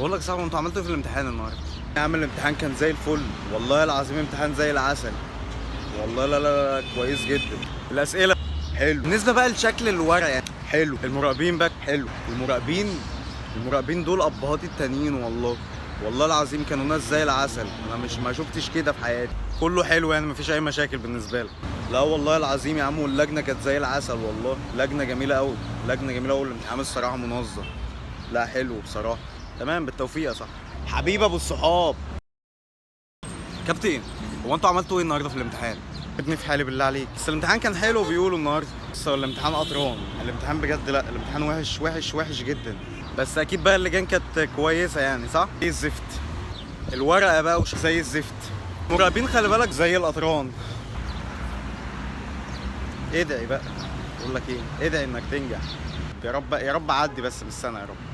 بقول لك صعب، انتوا عملتوا ايه في الامتحان النهارده؟ يا عم الامتحان كان زي الفل، والله العظيم امتحان زي العسل، والله. لا لا لا، كويس جدا. الاسئلة حلو. بالنسبة بقى لشكل الورق يعني حلو. المراقبين بقى حلو. المراقبين دول ابهاتي التانيين، والله والله العظيم كانوا ناس زي العسل، انا مش ما شفتش كده في حياتي. كله حلو يعني، مفيش اي مشاكل بالنسبة لي. لا والله العظيم يا عم، واللجنة كانت زي العسل، والله لجنة جميلة قوي، لجنة جميلة قوي. الامتحان الصراحة منظم، لا حلو بصراحه. تمام، بالتوفيق يا صاحبي. حبيب ابو الصحاب. كابتن، هو انتوا عملتوا ايه النهارده في الامتحان؟ ابني في حالي بالله عليك، بس الامتحان كان حلو بيقولوا النهارده، بس هو الامتحان قطران، الامتحان بجد لا، الامتحان وحش وحش وحش جدا. بس اكيد بقى اللجان كانت كويسة يعني، صح؟ ايه الزفت الورقة بقى وش زي الزفت. مراقبين خلي بالك زي القطران. ادعي بقى، اقول لك ايه، ادعي انك تنجح يا رب، يا رب عدي بس بالسنة يا رب.